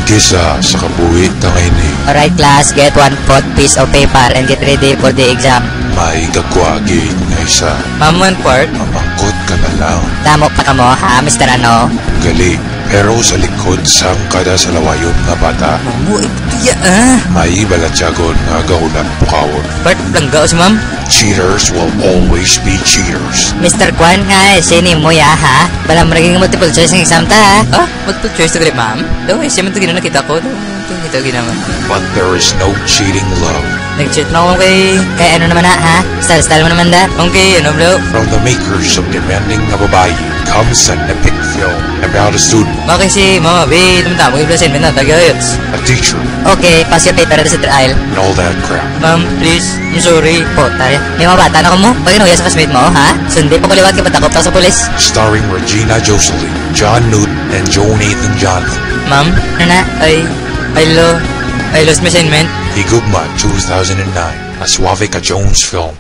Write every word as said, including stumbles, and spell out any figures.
Kisa sa kabuhi ta ngayon. Alright, class, get one fourth piece of paper and get ready for the exam. May kagwagi nga isa. Ma'am, one fourth. Mamangkot ka na lang. Damo pa kamo, ha, Mister Ano? Gali, pero sa likod sang kada salawayon nga bata, Mamu, iptiya, ah. May balatyagon nga gahulat pukawon. Part lang gao si ma'am. Cheaters will always be cheaters. Mister Kwan nga, eh, sini mo ya, ha? Bala mo naging multiple choice ng exam ta, ha? Ah, multiple choice to, ma'am? Daw, eh, siya man to gina nakita ko. Daw, ito gina, ma'am. But there is no cheating love. Nag-cheat na ako kay, kay ano naman na, ha? Style-style mo naman da. Okay, ano, bro? From the makers of Demanding na Babae comes an epic film about a student. Bakit si Mama B, naman tamo, yung assignment na, tagayots. A teacher. Okay, pass your paper at the center aisle. And all that crap. Ma'am, please, I'm sorry. Po, tari. May mga bata na ko mo? Pag inuya sa classmate mo, ha? Sundi pa ko liwat kay patakop ka sa pulis. Starring Regina Jocelyn, John Newton, and Joe Nathan Johnson. Ma'am, ano na? I, I lo-, I lost my assignment. Higugma, two thousand nine. A Suave Ka Jones film.